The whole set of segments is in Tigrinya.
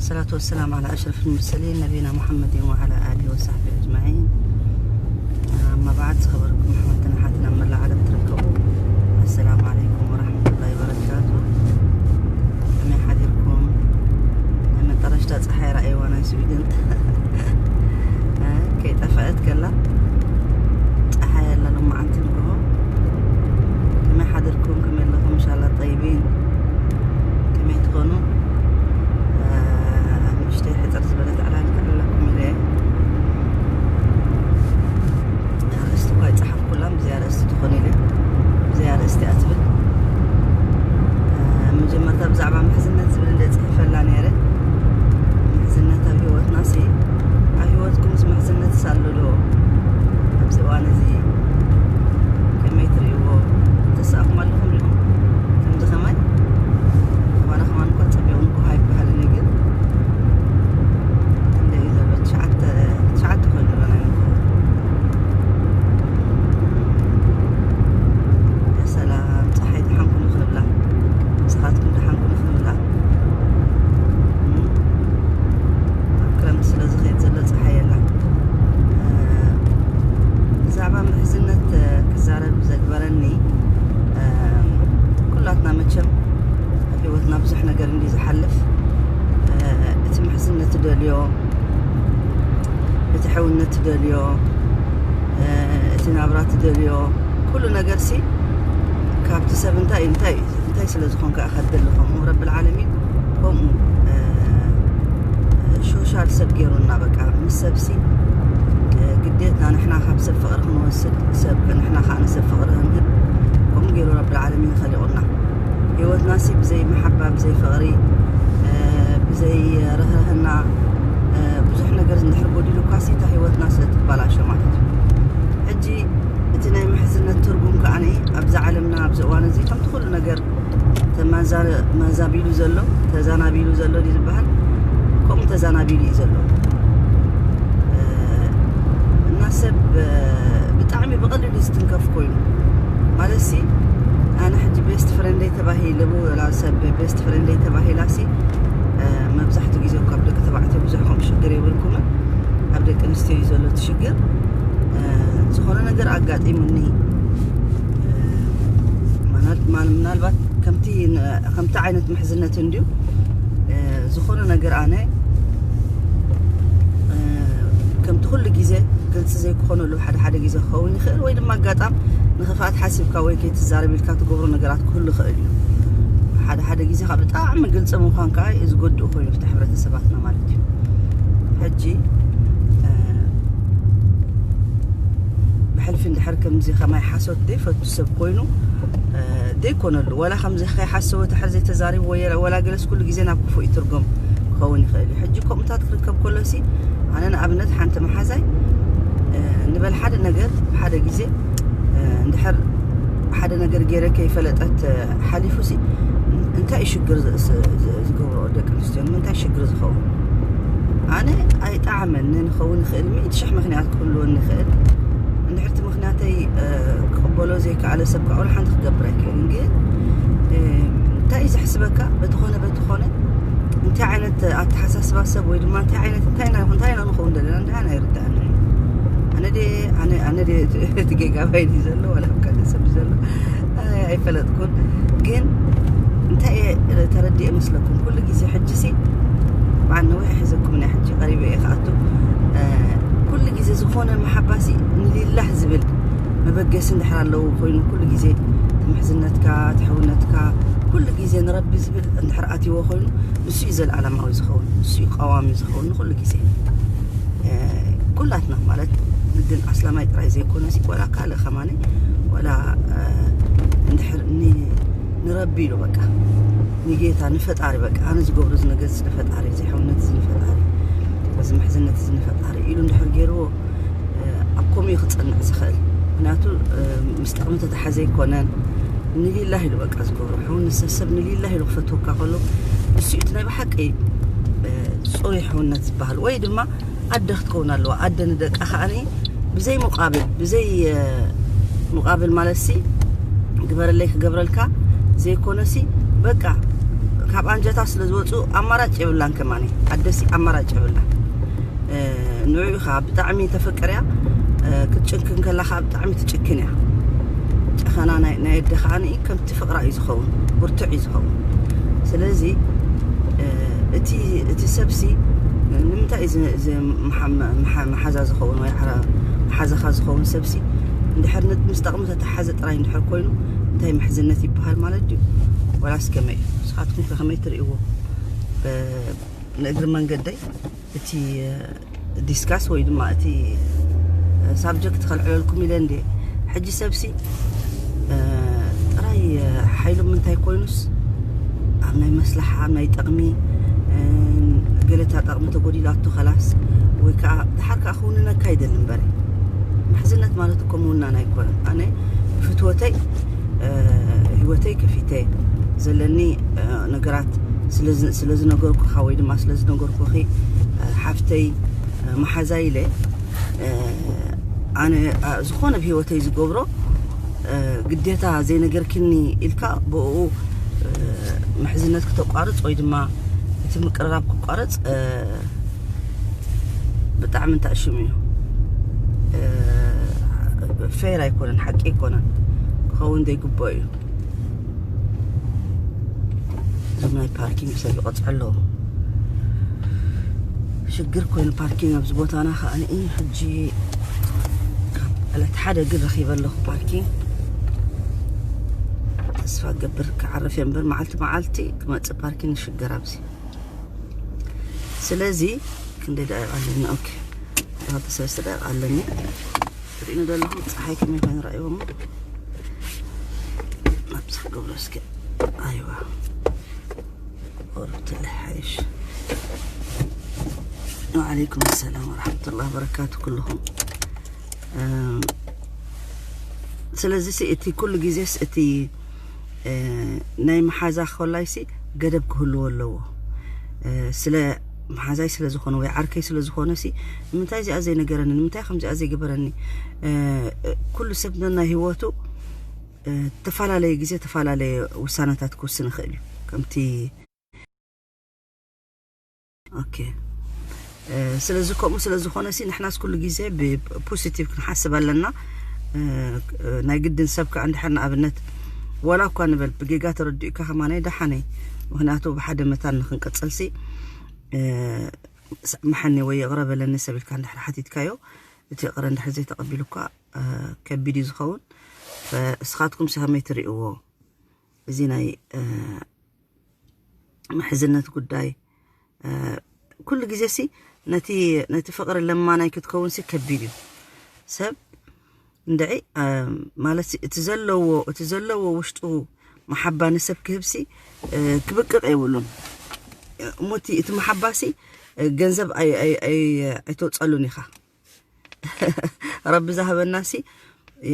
ሰላቱ ወሰላም ዓላ ኣሽረፍ ሙርሰሊን ነቢና ሙሐመድን ወዓላ ኣሊሂ ወሳሕቢ ኣጅማዒን። ኣማ ባዕድ፣ ዝኸበርኩም ኣሕዋትና ሓትና መላ ዓለም ትርከቡ፣ ኣሰላሙ ዓለይኩም ወራሕመቱላሂ ወበረካቱ። ከመይ ሓዲርኩም? ናይ መጠረሽታ ፀሓይ ረኣይዋ ናይ ስዊድን። ከይጠፈአት ከላ ፀሓይ ኣላ ሎማዓንቲ ንግሆ። ከመይ ሓደርኩም? ከመይ ኣለኹም? እንሻላ ጠይቢን። ከመይ ትኾኑ? ንእሽተይ ሕፅር ዝበለት ዕላል ክዕለኩም ኢለ እየ። ኣርእስቲ እኳ ይፀሓፍኩላን ብዘይ ኣርእስቲ ትኾኑ ኢለ፣ ብዘይ ኣርእስቲ እያ ትብል። መጀመርታ ብዛዕባ ምሕዝነት ዝብል እንደ ፅሒፈላ ነይረ። ምሕዝነት ኣብ ህይወትና ሲ፣ ኣብ ህይወትኩምስ ምሕዝነት ሳሎ ዶ? ኣብዚ እዋን እዚ ከመይ ትርእይዎ? ተሳእኹም ኣለኹም ዲኹም? ከምዚ ከማይ ኣባና ከማን እኳ ጸቢቑም እኳ ኣይበሃልን እዩ፣ ግን ክንደይ እዩ ዘሎ? ትሽዓተ፣ ትሽዓተ ኮይኑ ኣሎ ናይ ንግሆ። ያ ሰላም፣ ጸሓይ ደሓን ኩኑ ክንብላ፣ ንስኻትኩም ደሓን ኩኑ ክንብላ። እም፣ ኣብ ክረምቲ ስለ ዝኸይድ ዘሎ ጸሓይ የላን። እ፣ ብዛዕባ ምሕዝነት፣ እ፣ ክዛረብ ዘግበረኒ፣ እ፣ ኩላትና መቸም ኣብ ህይወትና ብዙሕ ነገር እንድዩ ዝሓልፍ። እ፣ እቲ ምሕዝነት ትደልዮ፣ እቲ ሕውነት ትደልዮ፣ እ፣ እቲ ናብራ ትደልዮ፣ ኩሉ ነገርሲ ካብቲ ሰብ እንታይ፣ እንታይ፣ እንታይ ስለ ዝኾንካ ኢኻ ትደሊ። ከምኡ ረብል ዓለሚን ከምኡ፣ እ፣ ሶሻል ሰብ ገይሩና፣ በቃ ምስ ሰብሲ፣ እ፣ ግዴትና ንሕና ካብ ሰብ ፍቕሪ ክንወስድ፣ ሰብ ንሕና ከኣ ንሰብ ፍቕሪ ክንህብ፣ ከምኡ ገይሩ ረብል ዓለሚን ኸሊቑና። ህይወትናሲ ብዘይ መሓባ፣ ብዘይ ፍቕሪ፣ እ፣ ብዘይ ርህርህና፣ እ፣ ብዙሕ ነገር እንድሕር ጎዲሉ እኳ ሲ እታ ህይወትና ስለ ትበላሾ ማለት እዩ። ሕጂ እቲ ናይ ምሕዝነት ትርጉም ከኣ ኣብዚ ዓለምና ኣብዚ እዋን እዚ ከምቲ ኩሉ ነገር ተማዛ-፣ ማዛቢሉ ዘሎ፣ ተዛናቢሉ ዘሎ ድዩ ዝበሃል? ከምኡ ተዛናቢሉ እዩ ዘሎ። እ፣ እና ሰብ፣ እ፣ ብጣዕሚ ብቐሊሉ ዝትንከፍ ኮይኑ። ማለትሲ፣ ኣነ ሕጂ ቤስት ፍሬንደይ ተባሂለ፣ ወላ ሰብ ቤስት ፍሬንደይ ተባሂላሲ፣ እ፣ መብዛሕትኡ ግዜ እኳ ኣብ ደቂ ተባዕትዮ ብዙሕ ከምኡ ሽግር የብልኩምን። ኣብ ደቂ ኣንስትዮ እዩ ዘሎ እቲ ሽግር። እ፣ ዝኾነ ነገር ኣጋጢሙኒ፣ እ፣ ማናል-፣ ማን-፣ ምናልባት ከምቲ ን-፣ ከምቲ ዓይነት ምሕዝነት እንድዩ፣ እ፣ ዝኾነ ነገር ኣነ፣ እ፣ ከምቲ ኩሉ ግዜ ግልፂ ዘይክኾነሉ ሓደ ሓደ ግዜ ክኸውን ይኽእል፣ ወይ ድማ ኣጋጣም ንኽፍኣት ሓሲብካ ወይ ከይትዛረብ ኢልካ ትገብሮ ነገራት ክህሉ ይኽእል እዩ። ሓደ ሓደ ግዜ ከዓ ብጣዕሚ ግልፂ ምዃን ከዓ እዩ ዝጎድእ ኮይኑ ኣብቲ ሕብረተሰባትና ማለት እዩ። ሕጂ፣ እ፣ ብሕልፊ እንድሕር ከምዚ ከማይ ሓሶት ዘይፈቱ ሰብ ኮይኑ፣ እ፣ ዘይኮነሉ፣ ወላ ከምዚ ከይሓሰወ ድሕር ዘይተዛሪቡ ወይ ወላ ገለስ ኩሉ ግዜ ናብ ክፉእ ይትርጎም ክኸውን ይኽእል እዩ። ሕጂ ከምኡታት ክርከብ ከሎሲ፣ ኣነ ንኣብነት ሓንቲ መሓዛይ፣ እ፣ ንበል ሓደ ነገር ሓደ ግዜ፣ እ፣ እንድሕር ሓደ ነገር ገይረ ከይፈለጠት፣ እ፣ ሓሊፉሲ፣ እንታይ እዩ ሽግር ዝ-፣ ዝ-፣ ዝ-፣ ዝገብሮ ደቂ ኣንስትዮ? ንምንታይ ሽግር ዝኸውን? ኣነ ኣይጠዓመንን ክኸውን ይኽእል፣ ሚእቲ ሽሕ ምኽንያት ክህልወኒ ይኽእል። እንድሕር እቲ ምኽንያተይ፣ እ፣ ክቕበሎ ዘይከኣለ ሰብ ከዓ ወላ ሓንቲ ክገብር ኣይክእልን። ግን፣ እ፣ እንታይ እዩ ዘሕስበካ? በቲ ኾነ በቲ ኾነ እንታይ ዓይነት ኣተሓሳስባ ሰብ ወይ ድማ እንታይ ዓይነት፣ እንታይ ኢና፣ እንታይ ኢና ንኸውን ዘለና? እንታይ ኣይርድኣንን እዩ። ኣነ ድየ፣ ኣነ፣ ኣነ ድየ እቲ ጌጋ ባይ ድዩ ዘሎ፣ ዋላ ኣብ ካልእ ሰብ ድዩ ዘሎ? ኣይ፣ ኣይፈለጥኩን። ግን እንታይ እየ ተረዲኤ መስለኩም? ኩሉ ግዜ ሕጂሲ በዓል ነዊሕ ኣይሕዘኩምን እየ፣ ሕጂ ቀሪበ እየ ክኣቱ። እ፣ ኩሉ ግዜ ዝኾነ መሓባሲ ንሊላህ ዝብል መበገሲ እንድሕር ኣለዎ ኮይኑ፣ ኩሉ ግዜ እቲ ምሕዝነትካ፣ እቲ ሕውነትካ፣ ኩሉ ግዜ ንረቢ ዝብል እንድሕር ኣትይዎ ኮይኑ፣ ንሱ እዩ ዘለኣለማዊ ዝኸውን፣ ንሱ እዩ ቀዋሚ ዝኸውን ንኹሉ ግዜ። እ፣ ኩላትና ማለት ግድን ኣስላማይ ጥራይ ዘይኮነሲ፣ ዋላ ካልእ ከማኒ፣ ዋላ፣ እ፣ እንድሕር ኒ-፣ ንረቢ ኢሉ በቃ፣ ንጌታ፣ ንፈጣሪ በቃ፣ ኣነ ዝገብሮ እዚ ነገር እዚ ንፈጣሪ፣ እዚ ሕውነት እዚ ንፈጣሪ፣ እዚ ምሕዝነት እዚ ንፈጣሪ ኢሉ እንድሕር ገይርዎ፣ እ፣ ኣብ ከምኡ እዩ ክጸንዕ ዝኽእል። ምኽንያቱ፣ እ፣ ምስ ጥቕሚ ተተሓዘ ኣይኮነን። ንሊላህ ኢሉ በቃ ዝገብሮ። ሕውነት ሰብ፣ ሰብ ንሊላህ ኢሉ ክፈትወካ ከሎ፣ እሱ እዩ እቲ ናይ ብሓቂ፣ እ፣ ጽሩይ ሕውነት ዝበሃል። ወይ ድማ ኣደ ክትከውን ኣለዋ። ኣደ ንደቃ ከኣኒ ብዘይ ሙቃብል፣ ብዘይ፣ እ፣ ሙቃብል ማለትሲ ግበረለይ ክገብረልካ ዘይኮነሲ፣ በቃ ካብ ኣንጀታ ስለ ዝወፁ ኣማራጭ የብላን። ከማኒ ኣደሲ ኣማራጭ የብላን። ንዑ ከዓ ብጣዕሚ ተፈቀርያ ክትጭንክን ከላ ከዓ ብጣዕሚ ትጭክን እያ። ጨኸና ናይ ኣደ ከዓ ከምቲ ፍቕራ እዩ ዝኸውን፣ ብርቱዕ እዩ ዝኸውን። ስለዚ እቲ ሰብሲ ንምንታይ መሓዛ ዝኸውን ወይ መሓዛኻ ዝኸውን ሰብሲ እንድሕር ምስ ጠቕሚ ተተሓዘ ጥራይ እንድሕር ኮይኑ እንታይ ምሕዝነት ይበሃል ማለት ድዩ? ወላስ ከመይ እዩ? ንስኻትኩም ከ ከመይ ትርእይዎ? ንእግሪ መንገደይ እቲ ዲስካስ ወይ ድማ እቲ ሳብጀክት ከልዕለልኩም ኢለ እንዴ። ሕጂ ሰብሲ ጥራይ ሓይሉ ምንታይ ኮይኑስ ኣብ ናይ መስላሓ ኣብ ናይ ጠቕሚ ገለታ ጠቕሚ ተጎዲላቶ ከላስ ወይ ከዓ ድሓር ከዓ ክውንነካ ይደሊ እምበር ምሕዝነት ማለት እኮ ምውናን ኣይኮነን። ኣነ ፍትወተይ ህይወተይ ከፊተ ዘለኒ ነገራት ስለ ዝነገርኩኻ ወይ ድማ ስለ ዝነገርኩኺ ሓፍተይ መሓዛ ኢለ ኣነ ዝኾነ ብህይወተይ ዝገብሮ ግዴታ ዘይነገርክኒ ኢልካ ብኡ ምሕዝነት ክተቋርፅ ወይ ድማ እቲ ምቅርራብ ክቋረፅ ብጣዕሚ እንታይ ሽሙ እዩ ፌር ኣይኮነን፣ ሓቂ ኣይኮነን፣ ክኸውን ዘይግብኦ እዩ። እዞም ናይ ፓርኪንግ ሰብ ይቐፅዑ ኣለዉ። ሽግር ኮይኑ ፓርኪንግ ኣብዚ ቦታና ከዓ ሕጂ ዕለት ሓደ ግን ረኺበ ኣለኹ ፓርኪንግ። ተስፋ ገብር ክዓርፍ እየ እምበር መዓልቲ መዓልቲ ክመፅእ ፓርኪንግ ይሽገር ኣብዚ። ስለዚ ክንደይ ደቂቕ ኣለኒ? ኦኬ፣ ክልተ ሰለስተ ደቂቕ ኣለኒ። ትርእዩኒ ዘለኹም ፀሓይ ከመይ ኮይኑ ረኣይዎ እሞ ናብዚ ክገብሮ እስኪ። ኣይዋ ቁርብቲ ልሓይሽ። ወዓለይኩም ሰላም ወራሕመቱላሂ ወበረካቱ ኩልኹም። ስለዚ እቲ ኩሉ ግዜስ እቲ ናይ መሓዛ ኮላይሲ ገደብ ክህልዎ ኣለዎ። ስለ መሓዛይ ስለ ዝኾነ ወይ ዓርከይ ስለ ዝኾነ ሲ ንምንታይ እዚኣ ዘይነገረኒ፣ ንምንታይ ከምዚኣ ዘይገበረኒ? ኩሉ ሰብ ነናይ ህይወቱ ተፈላለየ ግዜ ተፈላለየ ውሳነታት ክውስን ይኽእል እዩ። ከምቲ ኦኬ ስለዚ ከምኡ ስለ ዝኾነ ሲ ንሕናስ ኩሉ ግዜ ብፖዚቲቭ ክንሓስብ ኣለና። ናይ ግድን ሰብ ከዓ እንድሕር ንኣብነት ዋላ እኳ ንበል ብጌጋ ተረዲኡካ ከማናይ ደሓነይ። ምክንያቱ ብሓደ መታን ንክንቀፅል ሲ መሓኒ ወይ ይቕረ በለኒ ሰብ ኢልካ እንድሕር ሓቲትካዮ እቲ ይቕረ እንድሕር ዘይተቐቢሉ እኳ ከቢድ እዩ ዝኸውን። እስኻትኩም ሲ ከመይ ትርእይዎ? እዚ ናይ ምሕዝነት ጉዳይ ኩሉ ግዜ ሲ ነቲ ነቲ ፍቕሪ ለማናይ ክትከውን ሲ ከቢድ እዩ። ሰብ እንድዒ ማለት ሲ እቲ ዘለዎ እቲ ዘለዎ ውሽጡ መሓባ ንሰብ ክህብ ሲ ክብቅቕ የብሉን። እሞ እቲ እቲ መሓባ ሲ ገንዘብ ኣይተውፀሉን ኢኻ። ረቢ ዝሃበና ሲ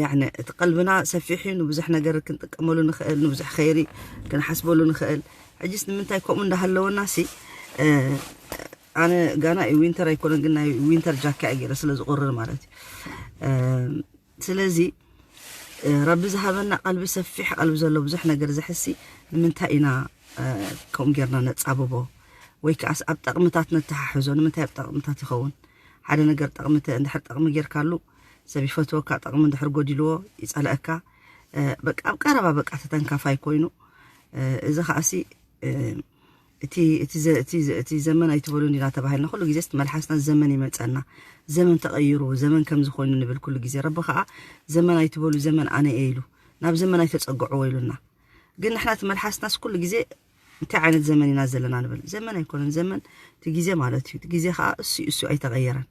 ያኒ እቲ ቀልብና ሰፊሕ እዩ። ንብዙሕ ነገር ክንጥቀመሉ ንኽእል፣ ንብዙሕ ኸይሪ ክንሓስበሉ ንኽእል። ሕጂስ ንምንታይ ከምኡ እንዳሃለወና ሲ ኣነ ጋና እዩ ዊንተር ኣይኮነን ግን ናይ ዊንተር ጃካ እየ ገይረ ስለ ዝቁርር ማለት እዩ። ስለዚ ረቢ ዝሃበና ቀልቢ ሰፊሕ ቀልቢ ዘሎ ብዙሕ ነገር ዝሕሲ ንምንታይ ኢና ከምኡ ጌርና ነጻብቦ ወይ ከዓስ ኣብ ጠቕምታት ነተሓሕዞ? ንምንታይ ኣብ ጠቕምታት ይኸውን? ሓደ ነገር ጠቕሚ እንድሕር ጠቕሚ ጌርካሉ ሰብ ይፈትወካ፣ ጠቕሚ እንድሕር ጎዲልዎ ይጸልአካ። በቃ ኣብ ቀረባ በቃ ተተንካፋይ ኮይኑ እዚ ከዓሲ እቲ ዘመን ኣይትበሉ እንዲና ተባሂልና ኩሉ ግዜ መልሓስና ዘመን ይመፀና። ዘመን ተቐይሩ ዘመን ከምዚ ኮይኑ ንብል ኩሉ ግዜ። ረቢ ከዓ ዘመን ኣይትበሉ ዘመን ኣነ እየ ኢሉ ናብ ዘመን ኣይተፀግዕዎ ኢሉና። ግን ንሕና እቲ መልሓስናስ ኩሉ ግዜ እንታይ ዓይነት ዘመን ኢና ዘለና ንብል። ዘመን ኣይኮነን፣ ዘመን እቲ ግዜ ማለት እዩ። እቲ ግዜ ከዓ እሱ እሱ ኣይተቐየረን።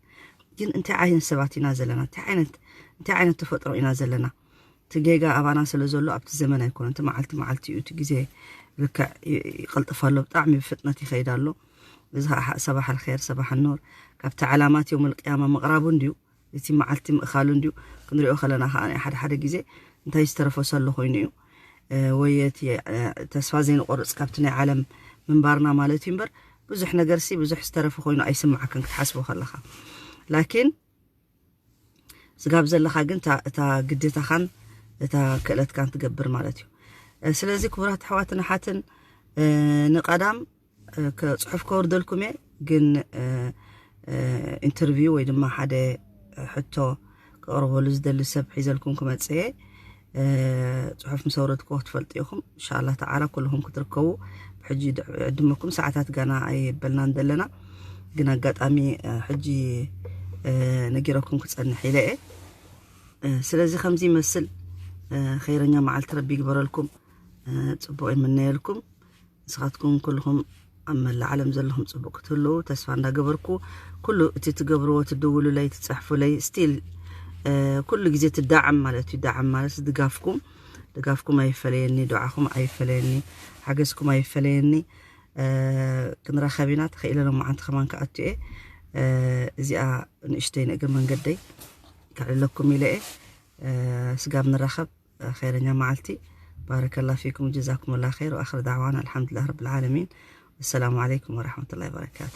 ግን እንታይ ዓይነት ሰባት ኢና ዘለና? እንታይ ዓይነት እንታይ ዓይነት ተፈጥሮ ኢና ዘለና? እቲ ጌጋ ኣባና ስለ ዘሎ ኣብቲ ዘመን ኣይኮነን። እቲ መዓልቲ መዓልቲ እዩ፣ እቲ ግዜ ልክዕ ይቕልጥፍ ኣሎ፣ ብጣዕሚ ብፍጥነት ይኸይድ ኣሎ። እዚ ከዓ ሰባሕ ኣልኸር ሰባሕ ኖር ካብቲ ዓላማት ዮም ልቅያማ ምቕራቡ እንድዩ። እቲ መዓልቲ ምእኻሉ እንድዩ ክንሪኦ ከለና ከዓ ሓደ ሓደ ግዜ እንታይ ዝተረፎ ሰሎ ኮይኑ እዩ ወይ እቲ ተስፋ ዘይንቆርፅ ካብቲ ናይ ዓለም ምንባርና ማለት እዩ እምበር ብዙሕ ነገር ሲ ብዙሕ ዝተረፈ ኮይኑ ኣይስማዓክን ክትሓስቦ ከለካ። ላኪን ስጋብ ዘለካ ግን እታ ግዴታኻን እታ ክእለትካን ትገብር ማለት እዩ። ስለዚ ክቡራት ኣሕዋትን ኣሓትን ንቀዳም ጽሑፍ ከወርደልኩም እየ፣ ግን ኢንተርቪው ወይ ድማ ሓደ ሕቶ ክቕርበሉ ዝደሊ ሰብ ሒዘልኩም ክመጽእ እየ። ጽሑፍ ምስ ኣውረድኩዎ ክትፈልጡ ኢኹም። እንሻላ ተዓላ ኩልኹም ክትርከቡ ብሕጂ ዕድመኩም፣ ሰዓታት ጋና ኣይበልናን ዘለና፣ ግን ኣጋጣሚ ሕጂ ነጊረኩም ክጸንሕ ኢለ እየ። ስለዚ ከምዚ ይመስል። ኸይረኛ መዓልቲ ረቢ ይግበረልኩም። ጽቡቕ ይምነየልኩም። ንስኻትኩም ኩልኹም ኣብ መላእ ዓለም ዘለኹም ጽቡቕ ክትህልዉ ተስፋ እንዳገበርኩ፣ ኩሉ እቲ ትገብርዎ፣ ትድውሉለይ፣ ትጽሕፉለይ፣ ስቲል ኩሉ ግዜ ትዳዓም ማለት እዩ። ዳዓም ማለት ድጋፍኩም፣ ድጋፍኩም ኣይፈለየኒ፣ ዱዓኹም ኣይፈለየኒ፣ ሓገዝኩም ኣይፈለየኒ። ክንራኸብ ኢና፣ ተኸኢለ ሎማዓንቲ ከማን ክኣቱ እየ። እዚኣ ንእሽተይ ንእግሪ መንገደይ ከዕልለኩም ኢለ እየ። ስጋብ ንራኸብ ኸይረኛ መዓልቲ። ባረከላ ፊኩም ጀዛኩም ላ ኸይር። ወኣኽር ዳዕዋና ኣልሓምዱሊላህ ረብል ዓለሚን። ወሰላሙ ዓለይኩም ወረሕመቱላሂ ወበረካቱ።